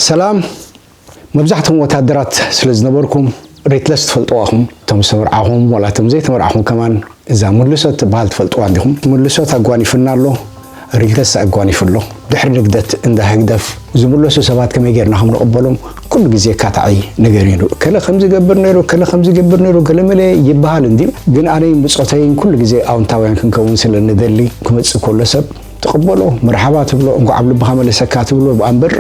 ሰላም። መብዛሕትኹም ወታደራት ስለ ዝነበርኩም ሪትለስ ትፈልጥዋ ኹም። እቶም ዝተመርዓኹም ዋላ እቶም ዘይተመርዓኹም ከማን እዛ ምልሶት ትበሃል ትፈልጥዋ እንዲኹም። ምልሶት ኣጓኒፍና ኣሎ፣ ሪትለስ ኣጓኒፉ ኣሎ። ድሕሪ ንግደት እንዳ ህግደፍ ዝምለሱ ሰባት ከመይ ጌርና ከም ንቕበሎም ኩሉ ግዜ ካታዒ ነገር እዩ። ከለ ከምዚ ገብር ነይሩ፣ ከለ ከምዚ ገብር ነይሩ፣ ገለ መለ ይበሃል እንድዩ። ግን ኣነይን ብጾተይን ኩሉ ግዜ ኣውንታውያን ክንከውን ስለ ንደሊ ክመጽእ ከሎ ሰብ ትቕበሎ፣ መርሓባ ትብሎ፣ እንኳዕ ኣብ ልብኻ መለሰካ ትብሎ። ብኣንበር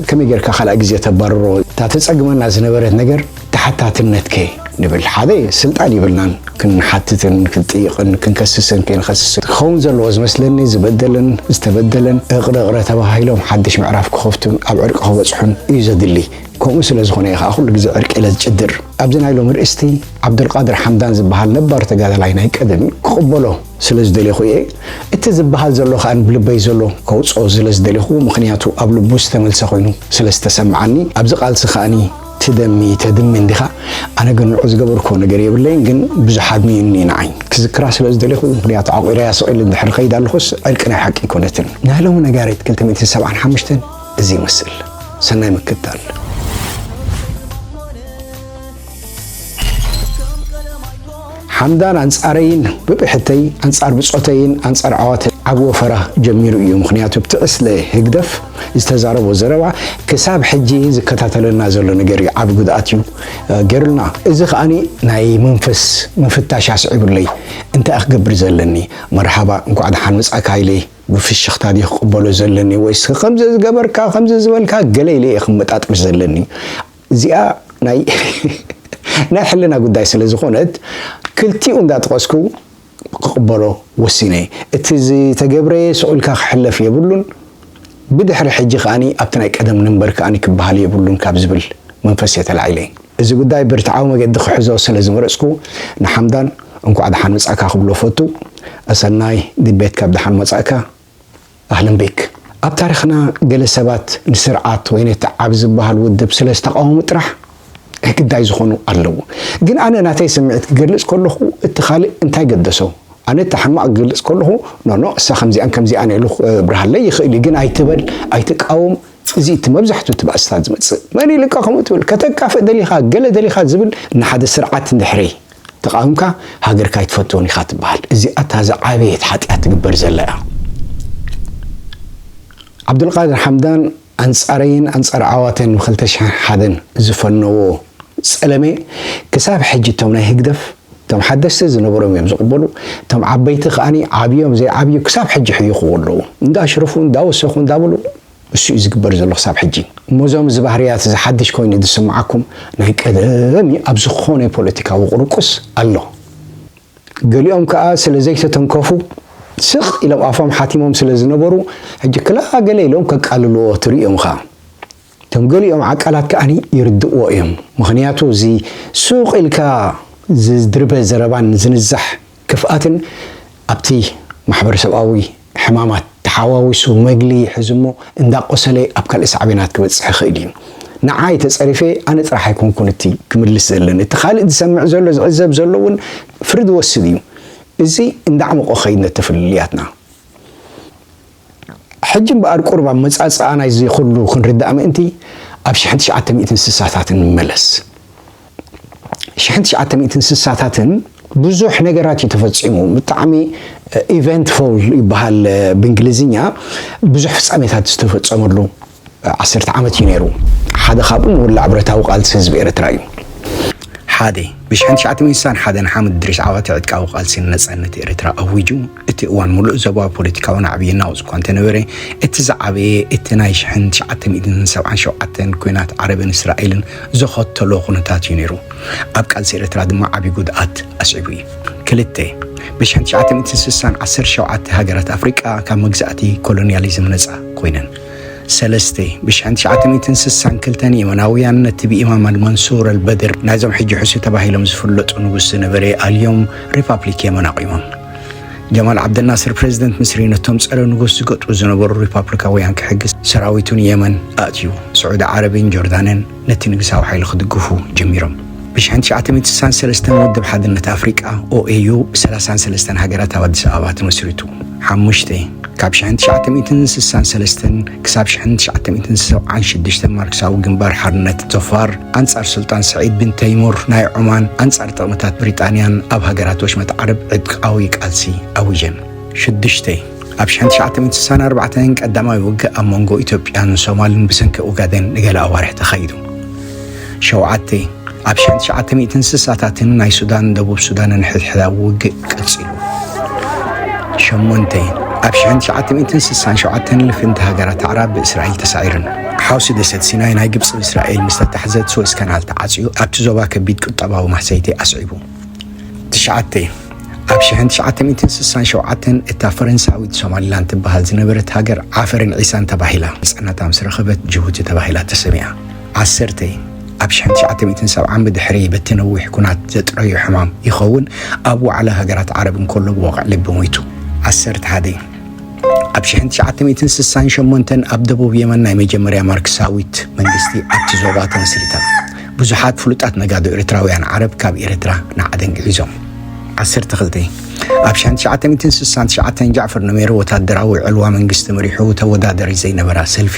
ከመይ ጌርካ ካልኣ ግዜ ተባርሮ? እታ ተጸግመና ዝነበረት ነገር ተሓታትነት ከ ንብል። ሓደ ስልጣን ይብልናን ክንሓትትን ክንጥይቕን ክንከስስን ከይንኸስስን ክኸውን ዘለዎ ዝመስለኒ ዝበደልን ዝተበደለን እቕረ እቕረ ተባሂሎም ሓድሽ ምዕራፍ ክኸፍቱን ኣብ ዕርቂ ክበጽሑን እዩ ዘድሊ። ከምኡ ስለ ዝኾነ እየ ከዓ ኩሉ ግዜ ዕርቂ ኢለ ዝጭድር። ኣብዚ ናይ ሎሚ ርእስቲ ዓብዱልቃድር ሓምዳን ዝበሃል ነባር ተጋዳላይ ናይ ቀደም ክቕበሎ ስለ ዝደለኹ እየ። እቲ ዝበሃል ዘሎ ከዓ ብልበይ ዘሎ ከውፅኦ ስለ ዝደለኹ፣ ምኽንያቱ ኣብ ልቡ ዝተመልሰ ኮይኑ ስለ ዝተሰምዓኒ። ኣብዚ ቃልሲ ከዓኒ ትደሚ ተድሚ እንዲኻ። ኣነ ግን ንዑ ዝገበርኩዎ ነገር የብለይን፣ ግን ብዙሕ ኣድሚዩኒ ንዓይ ክዝክራ ስለ ዝደለኹ፣ ምኽንያቱ ዓቑረያ ስቕ ኢለ እንድሕር ከይድ ኣለኹስ ዕርቂ ናይ ሓቂ ኣይኮነትን። ናይ ሎሚ ነጋሪት ክልተ ሚእትን ሰብዓን ሓሙሽተን እዚ ይመስል። ሰናይ ምክትታል። ሓምዳን ኣንጻረይን ብብሕተይ ኣንጻር ብጾተይን ኣንጻር ዓዋተ ዓቢ ወፈራ ጀሚሩ እዩ። ምኽንያቱ ኣብቲ ዕስለ ህግደፍ ዝተዛረቦ ዘረባ ክሳብ ሕጂ ዝከታተለና ዘሎ ነገር እዩ። ዓቢ ጉድኣት እዩ ገይሩልና። እዚ ከኣኒ ናይ መንፈስ ምፍታሽ ኣስዒቡለይ። እንታይ ክገብር ዘለኒ? መርሓባ፣ እንኳዕ ደሓን መጻእካ ኢለ ብፍሽኽታ ድየ ክቕበሎ ዘለኒ? ወይስ ከምዚ ዝገበርካ፣ ከምዚ ዝበልካ ገለ ኢለ እየ ክመጣጠር ዘለኒ? እዚኣ ናይ ናይ ሕልና ጉዳይ ስለ ዝኾነት፣ ክልቲኡ እንዳጠቐስኩ ክቕበሎ ወሲነ። እቲ ዝተገብረ ስቕ ኢልካ ክሕለፍ የብሉን። ብድሕሪ ሕጂ ከኣኒ ኣብቲ ናይ ቀደም ንንበር ከኣኒ ክበሃል የብሉን ካብ ዝብል መንፈስ እየ ተላዒለ። እዚ ጉዳይ ብርትዓዊ መገዲ ክሕዞ ስለ ዝመረጽኩ፣ ንሓምዳን እንኳዕ ደሓን መጻእካ ክብሎ ፈቱ። ኣሰናይ ድቤት፣ ካብ ደሓን መጻእካ። ኣህለን ቤክ። ኣብ ታሪኽና ገለ ሰባት ንስርዓት ወይ ነቲ ዓብ ዝበሃል ውድብ ስለ ዝተቓወሙ ጥራሕ ግዳይ ዝኾኑ ኣለዉ። ግን ኣነ ናተይ ስምዒት ክገልጽ ከለኹ እቲ ካልእ እንታይ ገደሶ? ኣነ እቲ ሕማቕ ክገልጽ ከለኹ፣ ኖ፣ ኖ፣ እሳ ከምዚኣን ከምዚኣን ኢሉ፣ እ፣ ብርሃለይ ይኽእል እዩ፣ ግን ኣይትበል፣ ኣይትቃወም። እዚ እቲ መብዛሕትኡ እቲ ባእስታት ዝመጽእ። መን ኢሉካ ከምኡ ትብል? ከተካፍእ ደሊኻ፣ ገለ ደሊኻ ዝብል ንሓደ ስርዓት እንድሕሪ ተቓዊምካ ሃገርካ ኣይትፈትዎን ኢኻ ትበሃል። እዚኣ እታ ዝዓበየት ሓጢኣት ትግበር ዘላ እያ። ዓብዱልቃድር ሓምዳን ኣንጻረይን ኣንጻር ዓዋተን ብ ክልተ ሽሕን ሓደን ዝፈነዎ ጸለመ ክሳብ ሕጂ እቶም ናይ ህግደፍ፣ እቶም ሓደስቲ ዝነበሮም እዮም ዝቕበሉ። እቶም ዓበይቲ ከኣኒ ዓብዮም ዘይዓብዩ ክሳብ ሕጂ ይሕይኽዎ ኣለዉ። እንዳሽረፉ፣ እንዳወሰኹ፣ እንዳበሉ እሱ እዩ ዝግበር ዘሎ ክሳብ ሕጂ። እሞ እዞም እዚ ባህርያት እዚ ሓድሽ ኮይኑ ዝስምዓኩም ናይ ቀደም እዩ ኣብ ዝኾነ ፖለቲካዊ ቁርቁስ ኣሎ። ገሊኦም ከኣ ስለ ዘይተተንከፉ ስቕ ኢሎም ኣፎም ሓቲሞም ስለ ዝነበሩ ሕጂ ክላ ገለ ኢሎም ከቃልልዎ ትርእዮም ኸኣ። እቶም ገሊኦም ዓቃላት ከኣኒ ይርድእዎ እዮም። ምኽንያቱ እዚ ሱቕ ኢልካ ዝድርበ ዘረባን ዝንዛሕ ክፍኣትን ኣብቲ ማሕበረሰብኣዊ ሕማማት ተሓዋዊሱ መግሊ ይሕዝ እሞ እንዳቆሰለ ኣብ ካልእ ሳዕቤናት ክበጽሕ ይኽእል እዩ። ንዓይ ተጸሪፈ ኣነ ጥራሕ ኣይኮንኩን እቲ ክምልስ ዘለኒ። እቲ ካልእ ዝሰምዕ ዘሎ ዝዕዘብ ዘሎ እውን ፍርዲ ወስድ እዩ። እዚ እንዳዕመቖ ኸይድ ነቲ ፍልልያትና። ሕጂ እምበኣር ቁሩብ ኣመጻጽኣ ናይዚ ኩሉ ክንርዳእ ምእንቲ ኣብ ሽሕን ትሽዓተ ሚእትን ስሳታትን ንመለስ። ሽሕን ትሽዓተ ሚእትን ስሳታትን ብዙሕ ነገራት እዩ ተፈጺሙ። ብጣዕሚ ኢቨንትፉል ይበሃል ብእንግሊዝኛ። ብዙሕ ፍጻሜታት ዝተፈጸመሉ ዓሰርተ ዓመት እዩ ነይሩ። ሓደ ካብኡ ምውላዕ ብረታዊ ቃልሲ ህዝቢ ኤርትራ እዩ። ሓደ፣ ብሽሕን ትሽዓተ ሚእትን ስሳን ሓደን ሓምድ ድሪስ ዓዋተ ዕጥቃዊ ቃልሲ ንነጻነት ኤርትራ ኣዊጁ። እቲ እዋን ምሉእ ዞባዊ ፖለቲካዊ ናዕቢ ይናወጽ እኳ እንተነበረ፣ እቲ ዝዓበየ እቲ ናይ ሽሕን ትሽዓተ ሚእትን ሰብዓን ሸውዓተን ኲናት ዓረብን እስራኤልን ዘኸተሎ ኩነታት እዩ ነይሩ። ኣብ ቃልሲ ኤርትራ ድማ ዓቢ ጉድኣት ኣስዒቡ እዩ። ክልተ፣ ብሽሕን ትሽዓተ ሚእትን ስሳን ዓሰርተ ሸውዓተ ሃገራት ኣፍሪቃ ካብ መግዛእቲ ኮሎንያሊዝም ነጻ ኮይነን። ሰለስተ፣ ብሽሕን ትሽዓተ ሚእትን ስሳን ክልተን የመናውያን ነቲ ብኢማም ኣልመንሱር ኣልበድር ናይዞም ሕጂ ሑሲ ተባሂሎም ዝፍለጡ ንጉስ ዝነበረ ኣልዮም ሪፓብሊክ የመን ኣቑሞም። ጀማል ዓብደልናስር ፕሬዝደንት ምስሪ ነቶም ጸረ ንጉስ ዝገጥሩ ዝነበሩ ሪፓብሊካውያን ክሕግዝ ሰራዊቱ ንየመን ኣእትዩ። ስዑዲ ዓረብን ጆርዳንን ነቲ ንጉሳዊ ሓይሊ ክድግፉ ጀሚሮም። ብሽሕን ትሽዓተ ሚእትን ስሳን ሰለስተን ውድብ ሓድነት ኣፍሪቃ፣ ኦኤዩ፣ ብሰላሳን ሰለስተን ሃገራት ኣብ ኣዲስ ኣበባ ተመስሪቱ። ሓሙሽተ፣ ካብ ሽሕን ትሽዓተ ሚእትን ስሳን ሰለስተን ክሳብ ሽሕን ትሽዓተ ሚእትን ሰብዓን ሽዱሽተን ማርክሳዊ ግንባር ሓርነት ዞፋር ኣንጻር ሱልጣን ስዒድ ቢን ተይሙር ናይ ዖማን ኣንጻር ጥቕምታት ብሪጣንያን ኣብ ሃገራት ወሽመጥ ዓረብ ዕጥቃዊ ቃልሲ ኣዊጀን። ሽዱሽተ፣ ኣብ ሽሕን ትሽዓተ ሚእትን ስሳን ኣርባዕተን ቀዳማይ ውግእ ኣብ መንጎ ኢትዮጵያን ሶማልን ብሰንኪ ኡጋዴን ንገለ ኣዋርሕ ተኻይዱ። ሸውዓተ፣ ኣብ ሽሕን ትሽዓተ ሚእትን ስሳታትን ናይ ሱዳን ደቡብ ሱዳንን ሕድሕዳዊ ውግእ ቀጺሉ። ሸሞንተ፣ ኣብ ሽሕን ትሽዓተ ሚእትን ስሳን ሸውዓተን ልፍንቲ ሃገራት ኣዕራብ ብእስራኤል ተሳዒረን። ሓውሲ ደሴት ሲናይ ናይ ግብጺ ብእስራኤል ምስ ተታሕዘት፣ ስዌዝ ካናል ተዓጽዩ፣ ኣብቲ ዞባ ከቢድ ቁጠባዊ ማህሰይቲ ኣስዒቡ። ትሽዓተ፣ ኣብ ሽሕን ትሽዓተ ሚእትን ስሳን ሸውዓተን እታ ፈረንሳዊት ሶማሊላንድ ትበሃል ዝነበረት ሃገር ዓፈርን ዒሳን ተባሂላ ናጽነታ ምስ ረኸበት፣ ጅቡቲ ተባሂላ ተሰሚያ። ዓሰርተ፣ ኣብ ሽሕን ትሽዓተ ሚእትን ሰብዓን ብድሕሪ በቲ ነዊሕ ኩናት ዘጥረዮ ሕማም ይኸውን ኣብ ዋዕላ ሃገራት ዓረብ እንከሎ ብወቕዒ ልቢ ሞይቱ። ዓሰርተ ሓደ፣ ኣብ ሽሕን ትሽዓተ ሚእትን ስሳን ሸሞንተን ኣብ ደቡብ የመን ናይ መጀመርያ ማርክሳዊት መንግስቲ ኣብቲ ዞባ ተመስሪታ። ብዙሓት ፍሉጣት ነጋዶ ኤርትራውያን ዓረብ ካብ ኤርትራ ንዓደን ግዒዞም። ዓሰርተ ክልተ፣ ኣብ ሽሕን ትሽዓተ ሚእትን ስሳን ትሽዓተን ጃዕፈር ኑሜር ወታደራዊ ዕልዋ መንግስቲ መሪሑ ተወዳዳሪ ዘይነበራ ሰልፊ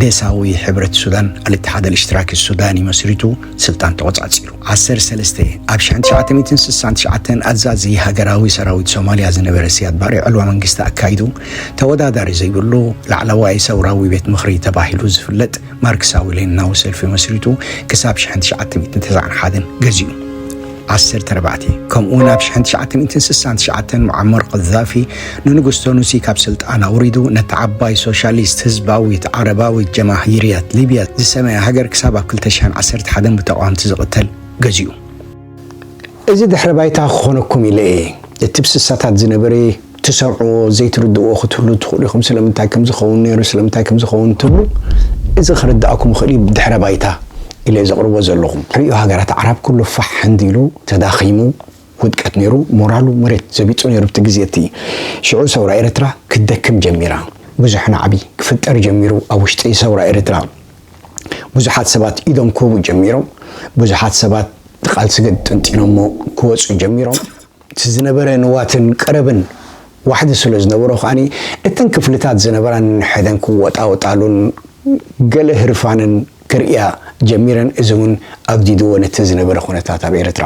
ደሳዊ ሕብረት ሱዳን፣ ኣልኢትሓድ ኣልእሽትራኪ ሱዳኒ፣ መስሪቱ ስልጣን ተቖጻጺሩ። ዓሰርተ ሰለስተ፣ ኣብ ሽሕን ትሽዓተ ሚእትን ስሳን ትሽዓተን ኣዛዚ ሃገራዊ ሰራዊት ሶማልያ ዝነበረ ሲያድ ባሬ ዕልዋ መንግስቲ ኣካይዱ፣ ተወዳዳሪ ዘይብሉ ላዕለዋይ ሰውራዊ ቤት ምኽሪ ተባሂሉ ዝፍለጥ ማርክሳዊ ሌኒናዊ ሰልፊ መስሪቱ ክሳብ ሽሕን ትሽዓተ ሚእትን ተስዓን ሓደን ገዚኡ። ዓሰርተ ኣርባዕተ፣ ከምኡውን ኣብ ሽሕን ትሽዓተ ሚእትን ስሳን ትሽዓተን ሙዓመር ቀዛፊ ንንጉስ ቶኑሲ ካብ ስልጣን ኣውሪዱ፣ ነታ ዓባይ ሶሻሊስት ህዝባዊት ዓረባዊት ጀማሂርያት ሊብያ ዝሰመያ ሃገር ክሳብ ኣብ ክልተ ሽሕን ዓሰርተ ሓደን ብተቓወምቲ ዝቕተል ገዚኡ። እዚ ድሕረ ባይታ ክኾነኩም ኢለ እየ። እቲ ብስሳታት ዝነበረ ትሰምዕዎ ዘይትርድእዎ ክትህሉ ትኽእሉ ኢኹም። ስለምንታይ ከም ዝኸውን ነይሩ፣ ስለምንታይ ከም ዝኸውን ትብሉ፣ እዚ ክርድኣኩም ይኽእል እዩ። ድሕረ ባይታ ኢለ ዘቕርቦ ዘለኹ። ሕሪኡ ሃገራት ዓረብ ኩሉ ፋሕ እንዲሉ ተዳኺሙ ውድቀት ነይሩ። ሞራሉ መሬት ዘቢጡ ነይሩ። ብቲ ግዜ እቲ ሽዑ ሰውራ ኤርትራ ክትደክም ጀሚራ። ብዙሕ ናዕቢ ክፍጠር ጀሚሩ ኣብ ውሽጢ ሰውራ ኤርትራ። ብዙሓት ሰባት ኢዶም ክህቡ ጀሚሮም። ብዙሓት ሰባት ቃልሲ ገድ ጥንጢኖሞ ክወፁ ጀሚሮም። እቲ ዝነበረ ንዋትን ቀረብን ዋሕዲ ስለ ዝነበሮ ከኣኒ እተን ክፍልታት ዝነበራን ሕደን ክወጣወጣሉን ገለ ህርፋንን ክርእያ ጀሚረን። እዚ እውን ኣብዲድዎ ነቲ ዝነበረ ኩነታት ኣብ ኤርትራ።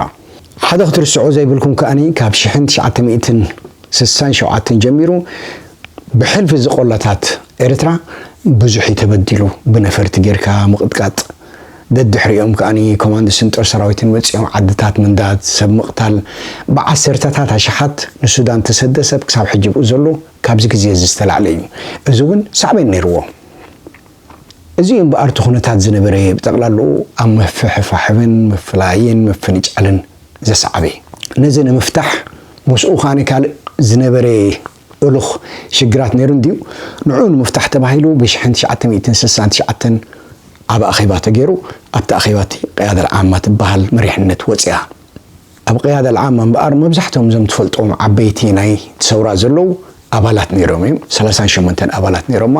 ሓደ ክትርስዖ ዘይብልኩም ከኣኒ ካብ ሽሕን ትሽዓተ ሚእትን ስሳን ሸውዓተን ጀሚሩ ብሕልፊ እዚ ቆላታት ኤርትራ ብዙሕ እዩ ተበዲሉ። ብነፈርቲ ጌርካ ምቕጥቃጥ፣ ደድሕሪኦም ከኣኒ ኮማንዶስን ጦር ሰራዊትን መጺኦም ዓድታት ምንዳድ፣ ሰብ ምቕታል፣ ብዓሰርተታት ኣሽሓት ንሱዳን ተሰደ ሰብ ክሳብ ሕጂ ብኡ ዘሎ ካብዚ ግዜ እዚ ዝተላዕለ እዩ። እዚ እውን ሳዕቤን ነይርዎ። እዚ እዩ እምበኣር እቲ ኩነታት ዝነበረ ብጠቕላላኡ ኣብ ምፍሕፋሕብን ምፍላይን ምፍንጫልን ዘሰዓበ። ነዚ ንምፍታሕ ምስኡ ከኣ ካልእ ዝነበረ እሉኽ ሽግራት ነይሩ እንድዩ። ንዕኡ ንምፍታሕ ተባሂሉ ብሽሕን ትሽዓተ ሚእትን ስሳን ትሽዓተን ዓቢ ኣኼባ ተገይሩ። ኣብቲ ኣኼባ እቲ ቅያዳ ልዓማ ትበሃል መሪሕነት ወፂኣ። ኣብ ቅያዳ ልዓማ እምበኣር መብዛሕትኦም እዞም ትፈልጥዎም ዓበይቲ ናይ ሰውራ ዘለዉ ኣባላት ነይሮም እዮም። ሰላሳን ሸሞንተን ኣባላት ነይሮማ።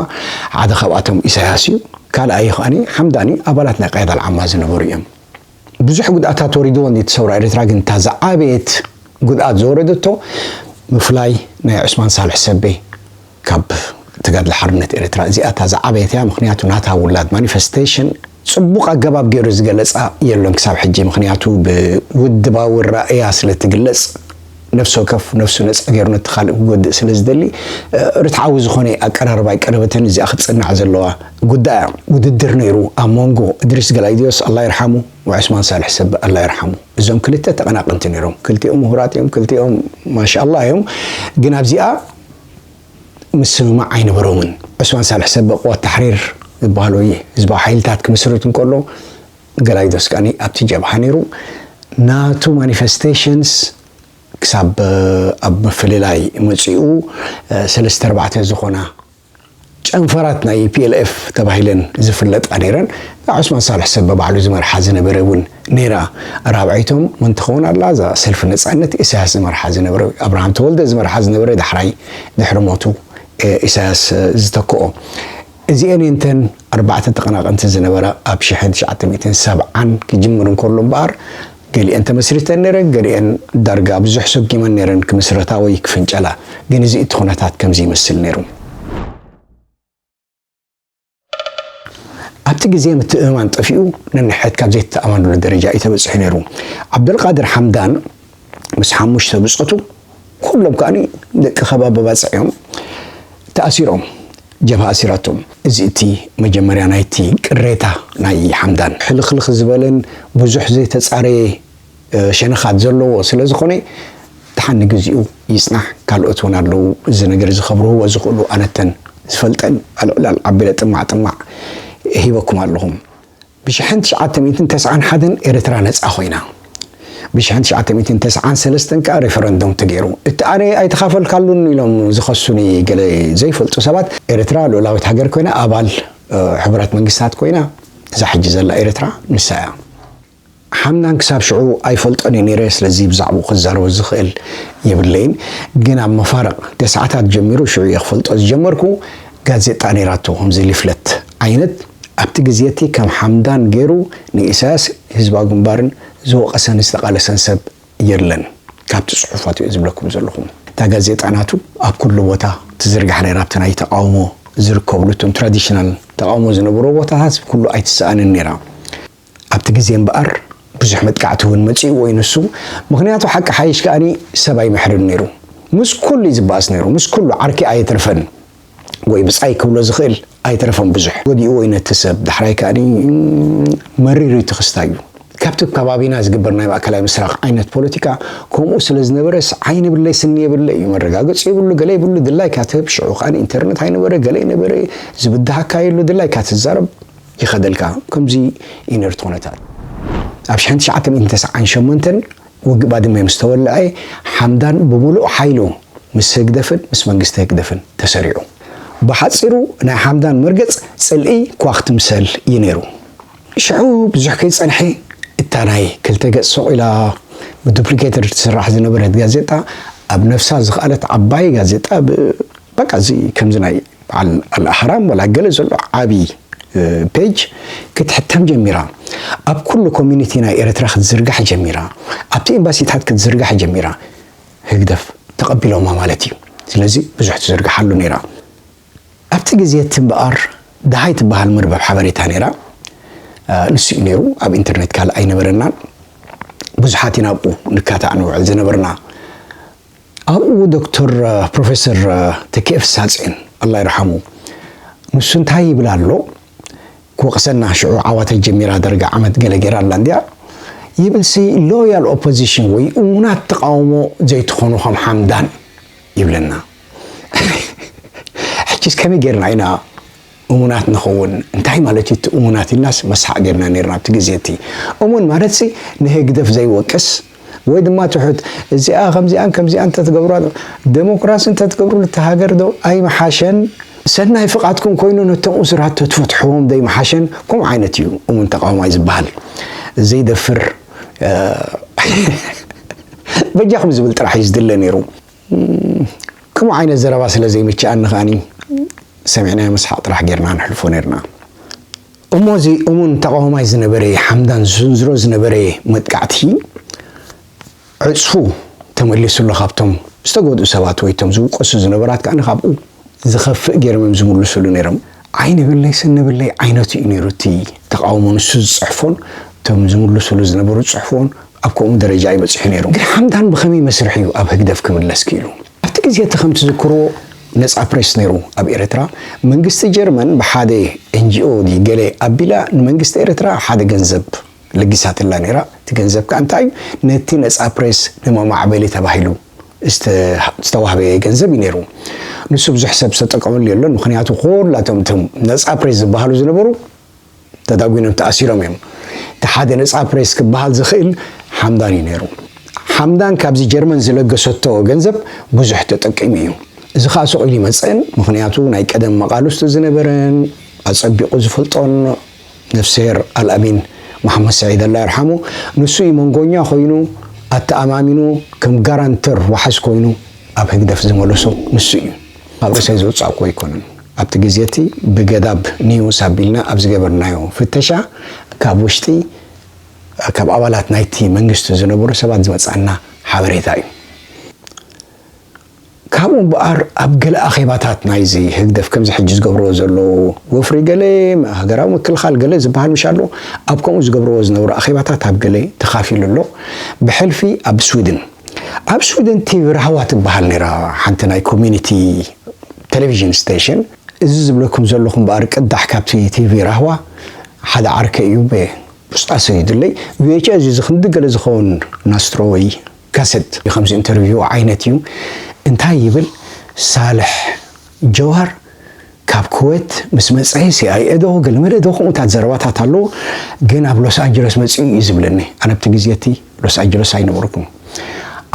ሓደ ካብኣቶም ኢሳያስ እዩ። ካልኣይ ከኣኒ ሓምዳኒ ኣባላት ናይ ቅያዳ ልዓማ ዝነበሩ እዮም። ብዙሕ ጉድኣታት ወሪድዎ እንዲ እቲ ሰውራ ኤርትራ፣ ግን እታ ዝዓበየት ጉድኣት ዘወረደቶ ምፍላይ ናይ ዑስማን ሳልሕ ሰቤ ካብ ተጋድሎ ሓርነት ኤርትራ፣ እዚኣ እታ ዝዓበየት እያ። ምኽንያቱ ናታ ውላድ ማኒፌስቴሽን ጽቡቕ ኣገባብ ገይሩ ዝገለጻ የሎን ክሳብ ሕጂ። ምኽንያቱ ብውድባዊ ራእያ ስለ ትግለጽ፣ ነፍሲ ወከፍ ነፍሱ ነጻ ገይሩ ነቲ ካልእ ክጎድእ ስለ ዝደሊ፣ እ፣ ርትዓዊ ዝኾነ ኣቀራርባ ኣይቀረበትን። እዚኣ ክትጽናዕ ዘለዋ ጉዳይ እያ። ውድድር ነይሩ ኣብ መንጎ እድሪስ ገላይድዮስ፣ ኣላ ይርሓሙ፣ ወዑስማን ሳልሕ ሰብ፣ ኣላ ይርሓሙ። እዞም ክልተ ተቐናቐንቲ ነይሮም። ክልቲኦም ምሁራት እዮም፣ ክልቲኦም ማሻኣላ እዮም። ግን ኣብዚኣ ምስምማዕ ኣይነበሮምን። ዑስማን ሳልሕ ሰብ ቅዋት ታሕሪር ዝበሃሉ ህዝባዊ ሓይልታት ክምስርት እንከሎ፣ ገላይዶስ ከኣኒ ኣብቲ ጀብሃ ነይሩ። ናቱ ማኒፌስቴሽንስ ክሳብ ኣብ ምፍልላይ መጺኡ፣ ሰለስተ ኣርባዕተ ዝኾና ጨንፈራት ናይ ፒ ኤል ኤፍ ተባሂለን ዝፍለጣ ነይረን። ዑስማን ሳልሕ ሰብ ባዕሉ ዝመርሓ ዝነበረ እውን ነይራ። ራብዐይቶም መን ትኸውን ኣላ? እዛ ሰልፊ ነጻነት ኢሳያስ ዝመርሓ ዝነበረ፣ ኣብርሃም ተወልደ ዝመርሓ ዝነበረ፣ ዳሕራይ ድሕሪ ሞቱ፣ እ፣ ኢሳያስ፣ እ፣ ዝተክኦ። እዚአን እየን እተን ኣርባዕተ ተቐናቐንቲ ዝነበራ ኣብ ሽሕን ትሽዓተ ሚእትን ሰብዓን ክጅምር እንከሎ እምበኣር፣ ገሊአን ተመስሪተን ነይረን፣ ገሊአን ዳርጋ ብዙሕ ሰጊመን ነይረን ክምስረታ ወይ ክፍንጨላ። ግን እዚ እቲ ኩነታት ከምዚ ይመስል ነይሩ። ኣብቲ ግዜ ምትእምማን ጠፊኡ፣ ነንሕድ ካብ ዘይተኣማንሉ ደረጃ እዩ ተበጺሑ ነይሩ። ዓብደልቃድር ሓምዳን ምስ ሓሙሽተ ብጾቱ፣ ኩሎም ከኣ ደቂ ከባቢ ባጽዕ እዮም፣ ተኣሲሮም። ጀብሃ ኣሲራቶም። እዚ እቲ መጀመርያ ናይቲ ቅሬታ ናይ ሓምዳን። ሕልኽልኽ ዝበለን ብዙሕ ዘይተጻረየ፣ እ፣ ሸነኻት ዘለዎ ስለ ዝኾነ፣ ደሓን ንግዚኡ ይጽናሕ፣ ካልኦት እውን ኣለዉ እዚ ነገር እዚ ከብርህዎ ዝኽእሉ። ኣነተን ዝፈልጠን ኣልዕላል ኣቢለ ጥማዕ ጥማዕ ሂበኩም ኣለኹም። ብሽሕን ትሽዓተ ሚእትን ተስዓን ሓደን ኤርትራ ነጻ ኮይና። ብሽሕን ትሽዓተ ሚእትን ተስዓን ሰለስተን ከኣ ሬፈረንዱም ተገይሩ። እቲ ኣነ ኣይተኻፈልካሉን ኢሎም ዝኸሱኒ ገለ ዘይፈልጡ ሰባት፣ ኤርትራ ልኡላዊት ሃገር ኮይና፣ ኣባል፣ እ፣ ሕቡራት መንግስታት ኮይና፣ እዛ ሕጂ ዘላ ኤርትራ ንሳ እያ። ሓምዳን ክሳብ ሽዑ ኣይፈልጦን እየ ነይረ፣ ስለዚ ብዛዕባኡ ክዛረቦ ዝኽእል የብለይን። ግን ኣብ መፋርቕ ተስዓታት ጀሚሩ፣ ሽዑ እየ ክፈልጦ ዝጀመርኩ፣ ጋዜጣ ነይራቶ፣ ከምዚ ሊፍለት ዓይነት። ኣብቲ ግዜ እቲ ከም ሓምዳን ገይሩ ንኢሳያስ ህዝባዊ ግንባርን ዝወቐሰን ዝተቓለሰን ሰብ የለን። ካብቲ ጽሑፋቱ እየ ዝብለኩም ዘለኹ። እታ ጋዜጣ ናቱ ኣብ ኩሉ ቦታ ትዝርጋሕ ነይራ፣ ኣብቲ ናይ ተቃውሞ ዝርከብሉ፣ እቶም ትራዲሽናል ተቃውሞ ዝነበሩ ቦታታት ኩሉ ኣይትሰኣንን ነይራ። ኣብቲ ግዜ እምበኣር ብዙሕ መጥቃዕቲ እውን መጺእዎ እዩ ንሱ። ምኽንያቱ ሓቂ ሓይሽ ከኣኒ ሰብ ኣይምሕርን ነይሩ። ምስ ኩሉ እዩ ዝበኣስ ነይሩ። ምስ ኩሉ ዓርኪ ኣየትርፈን። ወይ ብጻይ ክብሎ ዝኽእል ኣይተረፈን ብዙሕ። ወዲእዎ እዩ ነቲ ሰብ። ዳሕራይ ከኣኒ መሪር እዩ እቲ ክስታዩ። ካብቲ ከባቢና ዝግበር ናይ ማእከላይ ምስራቕ ዓይነት ፖለቲካ ከምኡ ስለ ዝነበረስ ዓይኒ የብለይ ስኒ የብለይ እዩ። መረጋገጺ የብሉ፣ ገለ የብሉ። ድላይካ ትህብ። ሽዑ ከኣ ኢንተርነት ኣይነበረ፣ ገለ ኣይነበረ። ዝብድሃካ የሉ። ድላይካ ትዛረብ፣ ይኸደልካ። ከምዚ እዩ ነይሩ እቲ ኩነታት። ኣብ ሽሕን ትሽዓተ ሚእትን ተስዓን ሸሞንተን ውግእ ባድመ ምስ ተወልዐ፣ ሓምዳን ብምሉእ ሓይሉ ምስ ህግደፍን ምስ መንግስቲ ህግደፍን ተሰሪዑ። ብሓጺሩ ናይ ሓምዳን መርገጽ ጽልኢ ኳኽ ትምሰል እዩ ነይሩ። ሽዑ ብዙሕ ከይጸንሐ እታ ናይ ክልተ ገጽ ሱቕ ኢላ ብዱፕሊኬተር ትስራሕ ዝነበረት ጋዜጣ ኣብ ነፍሳ ዝኸኣለት ዓባይ ጋዜጣ ብ-፣ በቃ እዚ ከምዚ ናይ በዓል ኣልኣህራም ወላ ገለ ዘሎ ዓቢ፣ እ፣ ፔጅ ክትሕተም ጀሚራ። ኣብ ኩሉ ኮሚኒቲ ናይ ኤርትራ ክትዝርጋሕ ጀሚራ። ኣብቲ ኤምባሲታት ክትዝርጋሕ ጀሚራ። ህግደፍ ተቐቢሎማ ማለት እዩ። ስለዚ ብዙሕ ትዝርግሓሉ ነይራ። ኣብቲ ግዜ እቲ እምበኣር ደሃይ ትበሃል መርበብ ሓበሬታ ነይራ። እ፣ ንሱ እዩ ነይሩ። ኣብ ኢንተርኔት ካልእ ኣይነበረናን። ብዙሓት ኢና ኣብኡ ንካታዕ ንውዕል ዝነበርና። ኣብኡ ዶክተር፣ እ፣ ፕሮፌሰር፣ እ፣ ተኪኤ ፍስሃጽዮን፣ ኣላህ ይርሓሙ፣ ንሱ እንታይ ይብል ኣሎ? ክወቕሰና ሽዑ ዓዋተ ጀሚራ ደርጋ ዓመት ገለ ገይራ ኣላ እንድያ። ይብልሲ ሎያል ኦፖዚሽን ወይ እሙናት ተቃውሞ ዘይትኾኑ ከም ሓምዳን ይብለና። ሕጂስ ከመይ ጌርና ኢና እሙናት ንኸውን? እንታይ ማለት እዩ እቲ እሙናት ኢልናስ መስሓቕ ጌርና ኔርና ኣብቲ ግዜ እቲ። እሙን ማለትሲ ንህግደፍ ዘይወቅስ ወይ ድማ ትሑት፣ እዚኣ ከምዚኣን ከምዚኣን እንተትገብሯ፣ ደሞክራሲ እንተትገብሩ እቲ ሃገር ዶ ኣይምሓሸን? ሰናይ ፍቓድኩም ኮይኑ ነቶም እሱራት ተትፈትሕዎም ዶ ኣይምሓሸን? ከምኡ ዓይነት እዩ እሙን ተቃዋማይ ዝበሃል። ዘይደፍር፣ እ፣ በጃኹም ዝብል ጥራሕ እዩ ዝድለ ነይሩ። እም፣ ከምኡ ዓይነት ዘረባ ስለ ዘይምችኣኒ ከኣኒ ሰሚዕናዮ ምስሓቕ ጥራሕ ጌርና ንሕልፎ ኔርና። እሞ እዚ እሙን ተቃዋማይ ዝነበረ ሓምዳን ዝስንዝሮ ዝነበረ መጥቃዕቲ ዕጽፉ ተመሊሱ ኣሎ። ካብቶም ዝተጎድኡ ሰባት ወይ እቶም ዝውቀሱ ዝነበራት ከኣ ካብኡ ዝኸፍእ ገይሮም እዮም ዝምልሱሉ ነይሮም። ዓይኒ ብለይ ስኒ ብለይ ዓይነቱ እዩ ነይሩ እቲ ተቃውሞ፣ ንሱ ዝጽሕፎን እቶም ዝምልሱሉ ዝነበሩ ዝጽሕፎን ኣብ ከምኡ ደረጃ እዩ በጺሑ ነይሩ። ግን ሓምዳን ብኸመይ መስርሕ እዩ ኣብ ህግደፍ ክምለስ ክኢሉ? ኣብቲ ግዜ እቲ ከም ትዝክርዎ ነጻ ፕሬስ ነይሩ ኣብ ኤርትራ። መንግስቲ ጀርመን ብሓደ ኤን ጂ ኦ ድዩ ገለ ኣቢላ ንመንግስቲ ኤርትራ ሓደ ገንዘብ ለጊሳትላ ነይራ። እቲ ገንዘብ ከኣ እንታይ እዩ? ነቲ ነጻ ፕሬስ ንመማዕበሊ ተባሂሉ ዝተ-፣ ዝተዋህበ ገንዘብ እዩ ነይሩ። ንሱ ብዙሕ ሰብ ዝተጠቀመሉ የሎን። ምኽንያቱ ኩላቶም እቶም ነጻ ፕሬስ ዝበሃሉ ዝነበሩ ተዳጒኖም ተኣሲሮም እዮም። እቲ ሓደ ነጻ ፕሬስ ክበሃል ዝኽእል ሓምዳን እዩ ነይሩ። ሓምዳን ካብዚ ጀርመን ዝለገሰቶ ገንዘብ ብዙሕ ተጠቂሙ እዩ። እዚ ኸኣ ሱቕ ኢሉ ይመጽእን፣ ምኽንያቱ ናይ ቀደም መቓልስቱ ዝነበረን ኣጸቢቑ ዝፈልጦን ነፍስሄር ኣልኣሚን መሓመድ ስዒድ፣ ኣላ ይርሓሙ፣ ንሱ እዩ መንጎኛ ኮይኑ ኣተኣማሚኑ ከም ጋራንተር ዋሕስ ኮይኑ ኣብ ህግደፍ ዝመለሶ ንሱ እዩ። ካብ ርእሰይ ዘውጻእኩ ኣይኮነን። ኣብቲ ግዜ እቲ ብገዳብ ኒውስ ኣቢልና ኣብ ዝገበርናዮ ፍተሻ ካብ ውሽጢ ካብ ኣባላት ናይቲ መንግስቲ ዝነበሩ ሰባት ዝመጻና ሓበሬታ እዩ። ካብኡ እምበኣር ኣብ ገለ ኣኼባታት ናይዚ ህግደፍ ከምዚ ሕጂ ዝገብርዎ ዘለዉ ወፍሪ ገለ ሃገራዊ ምክልኻል ገለ ዝበሃል ምሽ ኣሎ ኣብ ከምኡ ዝገብርዎ ዝነበሩ ኣኼባታት ኣብ ገለ ተኻፊሉ ኣሎ። ብሕልፊ ኣብ ስዊድን ኣብ ስዊድን ቲቪ ራህዋ ትበሃል ነይራ ሓንቲ ናይ ኮሚኒቲ ቴሌቪዥን ስቴሽን። እዚ ዝብለኩም ዘለኹ እምበኣር ቅዳሕ ካብቲ ቲቪ ራህዋ ሓደ ዓርከ እዩ ብስጣ ሰይድለይ ቪኤችኤስ እዚ ክንዲ ገለ ዝኸውን ናስትሮ ወይ ካሰት ከምዚ ኢንተርቪው ዓይነት እዩ። እንታይ ይብል ሳልሕ ጀዋር ካብ ኩዌት ምስ መፀ ሲኣይኤ ዶ ገለመለ ዶ ከምኡታት ዘረባታት ኣለዎ። ግን ኣብ ሎስ ኣንጀለስ መፅኡ እዩ ዝብለኒ። ኣነ ኣብቲ ግዜ እቲ ሎስ ኣንጀለስ ኣይነበርኩን።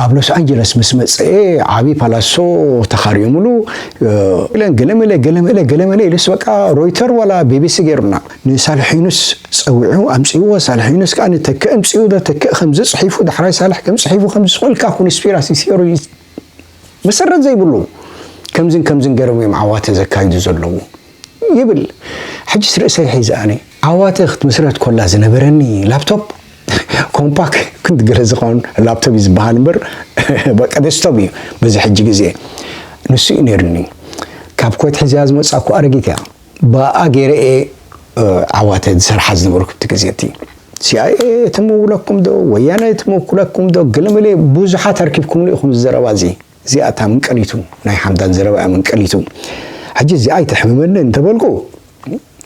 ኣብ ሎስ ኣንጀለስ ምስ መፀኤ ዓብዪ ፓላሶ ተኻሪዮምሉ ኢለን ገለመለ ገለመለ ገለመለ ኢሉስ በቃ ሮይተር ዋላ ቢቢሲ ገይሩና ንሳልሕ ዩኑስ ፀዊዑ ኣምፅዎ። ሳልሕ ዩኑስ ከዓ ንተክእ ኣምፅኡ ዶ ተክእ ከምዚ ፅሒፉ ዳሕራይ ሳልሕ ከም ፅሒፉ ከምዚ ዝኾልካ ኮንስፒራሲ ቲዮሪ መሰረት ዘይብሉ ከምዝን ከምዝን ገይሮም እዮም ዓዋተ ዘካይዱ ዘለዉ ይብል። ሕጅስ ርእሰይ ሒዘ ኣነ ዓዋተ ክትምስረት ኮላ ዝነበረኒ ላፕቶፕ ኮምፓክ ክንዲ ገለ ዝኾን ላፕቶፕ እዩ ዝበሃል እምበር በቃ ደስቶፕ እዩ በዚ ሕጂ ግዜ ንሱ እዩ ነይሩኒ። ካብ ኮት ሒዝያ ዝመጻኩ ኣረጊት እያ። ብኣ ገይረ እየ ዓዋተ ዝሰርሓ ዝነበርኩ ብቲ ግዜ እቲ ሲኣይኤ ትምውለኩም ዶ ወያነ ትምውለኩም ዶ ገለመለ ብዙሓት ኣርኪብኩምሉ ኢኹም ዝዘረባ እዚ እዚኣ እታ ምንቀሊቱ ናይ ሓምዳን ዘረባ እያ ምንቀሊቱ። ሕጂ እዚኣ ኣይተሕምመኒ እንተበልኩ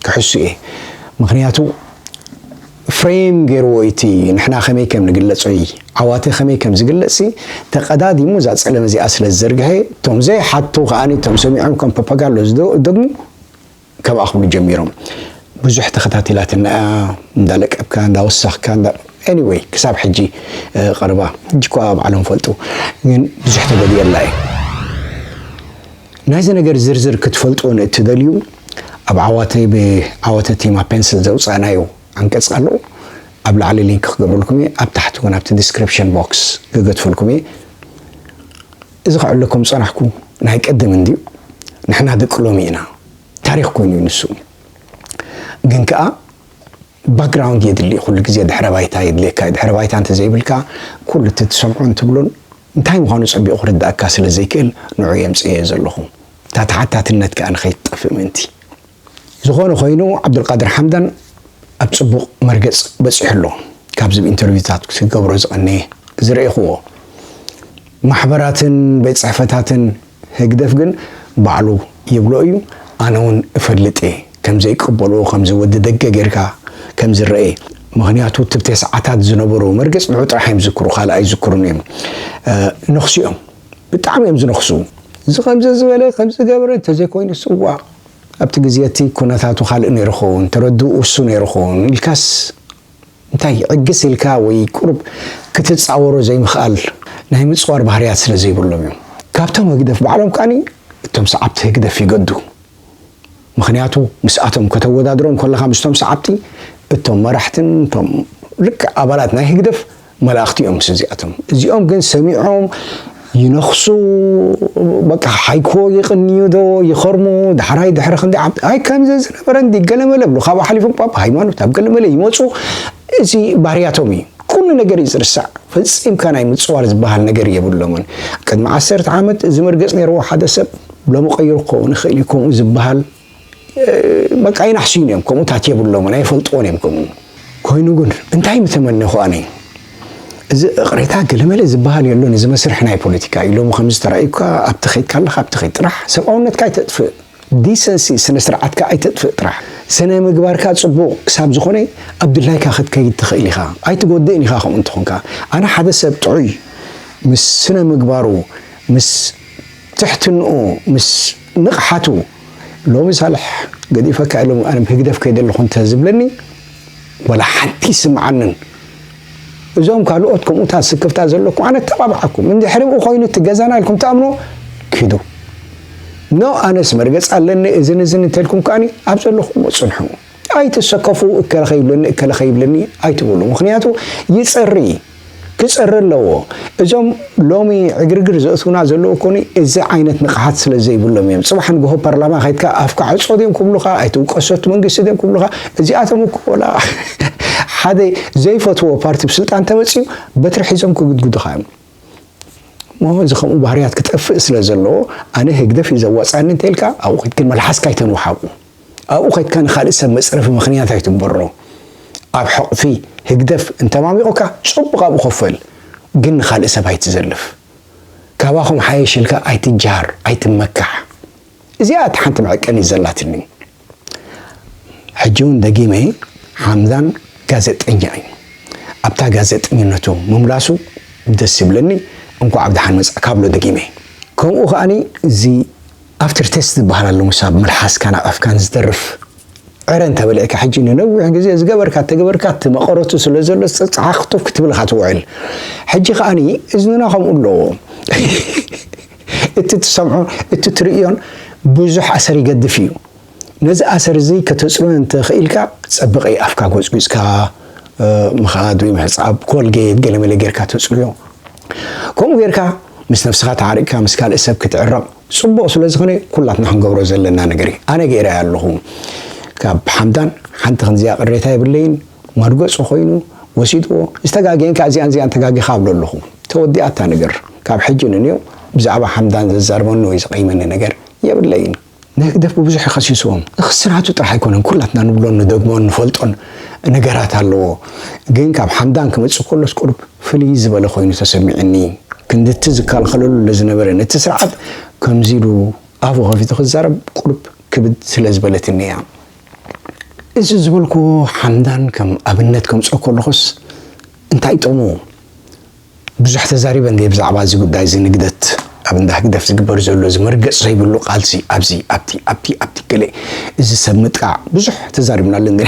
ክሕሱ እየ። ምክንያቱ ፍሬም ገይርዎ እቲ ንሕና ከመይ ከም ንግለጾ ዓዋተ ከመይ ከም ዝግለጽ ተቀዳዲሙ እዛ ጸለም እዚኣ ስለ ዝዘርግሐ እቶም ዘይሓቱ ከኣ እቶም ሰሚዖም ከም ፓፓጋሎ ዝደግሙ ከብኣ ክብሉ ጀሚሮም። ብዙሕ ተኸታቲላትና እያ እንዳለቀብካ እንዳወሰኽካ እንዳ anyway ክሳብ ሕጂ ቀርባ ሕጂ እኳ ባዕሎም ፈልጡ ግን ብዙሕ ተገዲየላ እዩ። ናይዚ ነገር ዝርዝር ክትፈልጡ ንእትደልዩ ኣብ ዓዋተይ ብዓወተ ቲማ ፔንስል ዘውፃእናዮ ዓንቀፅ ኣሎ። ኣብ ላዕሊ ሊንክ ክገብረልኩም እየ ኣብ ታሕቲ እውን ኣብቲ ዲስክሪፕሽን ቦክስ ክገድፈልኩም እየ። እዚ ከዕለኩም ፀናሕኩ ናይ ቅድም እንድዩ። ንሕና ደቂ ሎሚ ኢና። ታሪኽ ኮይኑ እዩ ንሱ። ግን ከኣ ባክግራውንድ የድሊ ኩሉ ግዜ ድሕረ ባይታ የድልየካ እዩ። ድሕረ ባይታ እንተዘይብልካ ኩሉ እቲ ትሰምዖን ትብሎን እንታይ ምዃኑ ጸቢቑ ክርድኣካ ስለ ዘይክእል ንዑ የምጽእየ ዘለኹ። እታ ተሓታትነት ከኣ ንኸይትጠፍእ ምእንቲ። ዝኾነ ኮይኑ ዓብዱልቃድር ሓምዳን ኣብ ጽቡቕ መርገጽ በጺሑ ኣሎ። ካብዚ ብኢንተርቪውታት ክትገብሮ ዝቐነየ ዝረኤኽዎ ማሕበራትን ቤት ጽሕፈታትን ህግደፍ ግን ባዕሉ ይብሎ እዩ። ኣነ እውን እፈልጥ እየ ከም ዘይቅበልዎ ከምዚ ወዲ ደገ ጌርካ ከም ዝረኤ። ምኽንያቱ እቲ ተስዓታት ዝነበሩ መርገጽ ንዑ ጥራሕ እዮም ዝዝክሩ ካልእ ኣይዝክሩን እዮም። ነኽሱ እዮም ብጣዕሚ እዮም ዝነኽሱ። እዚ ከምዚ ዝበለ ከምዚ ገበረ እንተዘይኮይኑ ስዋ ኣብቲ ግዜ እቲ ኩነታቱ ካልእ ነይሩ ኸውን ተረድኡ እሱ ነይሩ ኸውን ኢልካስ እንታይ ዕግስ ኢልካ ወይ ቁሩብ ክትጻወሮ ዘይምኽኣል ናይ ምጽዋር ባህርያት ስለ ዘይብሎም እዮም። ካብቶም ህግደፍ ባዕሎም ከኣኒ እቶም ሰዓብቲ ህግደፍ ይገዱ። ምኽንያቱ ምስኣቶም ከተወዳድሮም ከለኻ ምስቶም ሰዓብቲ እቶም መራሕትን እቶም ልክዕ ኣባላት ናይ ህግደፍ መላእኽቲ እዮም ምስ እዚኣቶም። እዚኦም ግን ሰሚዖም ይነኽሱ በቃ ሓይኮ ይቕንዩ ዶ ይኸርሙ ዳሕራይ ድሕሪ ክንዲ ዓመት ኣይ ከምዚ ዝነበረ እንዲ ገለመለ ብሉ ካብ ሓሊፎም ጳ ሃይማኖት ኣብ ገለመለ ይመፁ። እዚ ባህርያቶም እዩ። ኩሉ ነገር እዩ ዝርሳዕ። ፈፂምካ ናይ ምፅዋር ዝበሃል ነገር የብሎምን። ቅድሚ ዓሰርተ ዓመት እዚ መርገፅ ነይርዎ ሓደ ሰብ ሎሚ ቀይሩ ክኸውን ይኽእል እዩ ከምኡ ዝበሃል በቃ ኣይናሕስዩን እዮም ከምኡታት የብሎምን ኣይፈልጥዎን እዮም ከምኡ። ኮይኑ ግን እንታይ ምተመነኹ ኣነ እዚ እቕሬታ ገለመለ ዝበሃል የሎን እዚ መስርሕ ናይ ፖለቲካ እዩ ሎሚ ከምዚ ተራእዩካ ኣብቲ ኸይድካ ኣለኻ ኣብቲ ኸይድ ጥራሕ ሰብኣውነትካ ኣይተጥፍእ ዲሰንሲ ስነ ስርዓትካ ኣይተጥፍእ ጥራሕ ስነ ምግባርካ ጽቡቕ ክሳብ ዝኾነ ኣብ ድላይካ ክትከይድ ትኽእል ኢኻ ኣይትጎድእን ኢኻ ከምኡ እንተኾንካ ኣነ ሓደ ሰብ ጥዑይ ምስ ስነ ምግባሩ ምስ ትሕትንኡ ምስ ንቕሓቱ ሎሚ ሳልሕ ገዲፈካ ኢሎም ኣነ ህግደፍ ከይደ ኣለኹ እንተ ዝብለኒ ወላ ሓንቲ ይስምዓንን። እዞም ካልኦት ከምኡታት ስክፍታ ዘለኩም ኣነ ተባብዓኩም እንድሕሪ ብኡ ኮይኑ እቲ ገዛና ኢልኩም ተኣምኖ ኪዱ። ኖ ኣነስ መርገፅ ኣለኒ እዝን እዝን እንተልኩም ከኣኒ ኣብ ዘለኹም ፅንሑ። ኣይትሰከፉ እከለ ከይብለኒ እከለ ከይብለኒ ኣይትበሉ ምኽንያቱ ይፀሪ ክፀሪ ኣለዎ። እዞም ሎሚ ዕግርግር ዘእትውና ዘለዉ ኮኒ እዚ ዓይነት ንቕሓት ስለ ዘይብሎም እዮም። ጽባሕ ንግሆ ፓርላማ ከይድካ ኣፍካ ዕጾ ድዮም ክብሉኻ ኣይትውቀሶ እቲ መንግስቲ ድዮም ክብሉኻ እዚኣቶም እኮ ወላ ሓደ ዘይፈትዎ ፓርቲ ብስልጣን ተመፅዩ በትሪ ሒዞም ክግድጉድኻ እዮም። እሞ እዚ ከምኡ ባህርያት ክጠፍእ ስለ ዘለዎ ኣነ ህግደፍ እዩ ዘዋፅኣኒ እንተኢልካ ኣብኡ ከይድካ መልሓስካ ኣይተንውሓቁ። ኣብኡ ከይድካ ንኻልእ ሰብ መፅረፊ ምኽንያት ኣይትበሮ። ኣብ ሕቕፊ ህግደፍ እንተማሚቑካ ፅቡቕ ኣብኡ ኮፈል፣ ግን ንኻልእ ሰብ ኣይትዘልፍ። ካባኹም ሓየሽ ኢልካ ኣይትጃሃር ኣይትመካሕ። እዚኣ እቲ ሓንቲ መዐቀኒ ዘላትኒ። ሕጂ እውን ደጊመ ሓምዳን ጋዜጠኛ እዩ። ኣብታ ጋዜጠኝነቱ ምምላሱ ደስ ይብለኒ። እንኳዕ ብደሓን መጻእካ ብሎ ደጊመ። ከምኡ ከኣኒ እዚ ኣፍተር ቴስት ዝበሃል ኣሎ ምሳብ መልሓስካን ኣፍካን ዝተርፍ ዕረ እንተበሊዕካ ሕጂ ንነዊሕ ግዜ ዝገበርካ ተገበርካ እቲ መቐረቱ ስለ ዘሎ ጸሓኽቱፍ ክትብልካ ትውዕል። ሕጂ ከኣኒ እዝንና ከምኡ ኣለዎ። እቲ ትሰምዖ እቲ ትርእዮን ብዙሕ ኣሰር ይገድፍ እዩ። ነዚ ኣሰር እዚ ከተጽርዮ እንተኽኢልካ ጸብቐ ኣፍካ ጎጽጒጽካ ምኻድ ወይ ምሕጻብ ኮልጌት ገለመለ ጌርካ ተጽርዮ። ከምኡ ጌርካ ምስ ነፍስኻ ተዓሪቅካ ምስ ካልእ ሰብ ክትዕረቕ ጽቡቕ ስለ ዝኾነ ኩላትና ክንገብሮ ዘለና ነገር እዩ። ኣነ ገይረ ኣለኹ። ካብ ሓምዳን ሓንቲ ክንዚኣ ቅሬታ የብለይን። መርገጹ ኮይኑ ወሲድዎ ዝተጋገየን ከዓ እዚኣን እዚኣን ተጋጊኻ ኣብሎ ኣለኹ። ተወዲኣታ ነገር ካብ ሕጂ ንንዮ ብዛዕባ ሓምዳን ዘዛርበኒ ወይ ዝቐይመኒ ነገር የብለይን። ንህግደፍ ብብዙሕ ይኸሲስዎም። ንክስራቱ ጥራሕ ኣይኮነን፣ ኩላትና ንብሎን ንደግሞን ንፈልጦን ነገራት ኣለዎ። ግን ካብ ሓምዳን ክመጽእ ከሎስ ቁሩብ ፍልይ ዝበለ ኮይኑ ተሰሚዕኒ። ክንድቲ ዝከላኸለሉ ለዝነበረ ነቲ ስርዓት ከምዚ ኢሉ ኣፉ ከፊቱ ክዛረብ ቁሩብ ክብድ ስለ ዝበለትኒ እያ። እዚ ዝበልኩ ሓምዳን ከም ኣብነት ከምጽኦ ከለኹስ እንታይ ጥቕሙ? ብዙሕ ተዛሪበ እንደ ብዛዕባ እዚ ጉዳይ እዚ ንግደት ኣብ እንዳ ህግደፍ ዝግበር ዘሎ እዚ መርገጽ ዘይብሉ ቃልሲ ኣብዚ ኣብቲ ኣብቲ ኣብቲ ገለ እዚ ሰብ ምጥቃዕ ብዙሕ ተዛሪብናሉ እንደ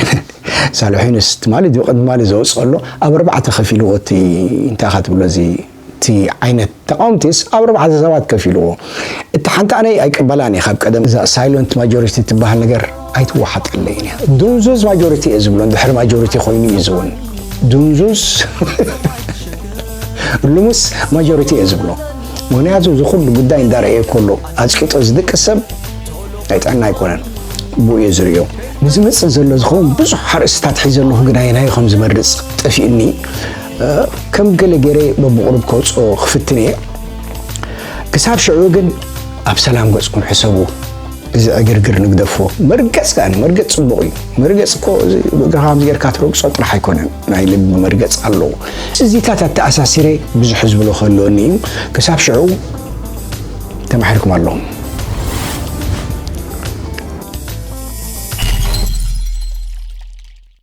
ሳልሒንስ ትማሊ ብቕድሚ ማሊ ዘውፅእ ኣሎ ኣብ ኣርባዕተ ከፊልዎ እቲ እንታይ ኢኻ ትብሎ እዚ እቲ ዓይነት ተቃወምቲስ ኣብ ኣርባዕተ ሰባት ከፊልዎ። እቲ ሓንቲ ኣነ ኣይቀበላን እየ ካብ ቀደም እዛ ሳይለንት ማጆሪቲ ትበሃል ነገር ኣይትወሓጠለይን እያ። ዱንዙዝ ማጆሪቲ እየ ዝብሎ እንድሕር ማጆሪቲ ኮይኑ እዩ ዝውን ዱንዙዝ ሉሙስ ማጆሪቲ እየ ዝብሎ። ምክንያቱ እዚ ኩሉ ጉዳይ እንዳረእየ ከሎ ኣፅቂጦ ዝድቅስ ሰብ ናይ ጥዕና ኣይኮነን። ብኡ እየ ዝርእዮ። ንዝመፅእ ዘሎ ዝኸውን ብዙሕ ሓርእስታት ሒዘ ኣለኹ ግን ኣየናዩ ከም ዝመርፅ ጠፊእኒ። ከም ገለ ገይረ በብቑሩብ ከውፅኦ ክፍትን እየ። ክሳብ ሽዑ ግን ኣብ ሰላም ገፅኩም ሕሰቡ። እዚ ዕግርግር ንግደፎ። መርገፅ ከኣ መርገፅ ፅቡቕ እዩ። መርገፅ እኮ እዚ ብእግርኻ ከምዚ ጌርካ ትረግፆ ጥራሕ ኣይኮነን፣ ናይ ልቢ መርገፅ ኣለዎ። እዚታት ኣተኣሳሲረ ብዙሕ ዝብሎ ከህልወኒ እዩ። ክሳብ ሽዑ ተማሒርኩም ኣለኹም።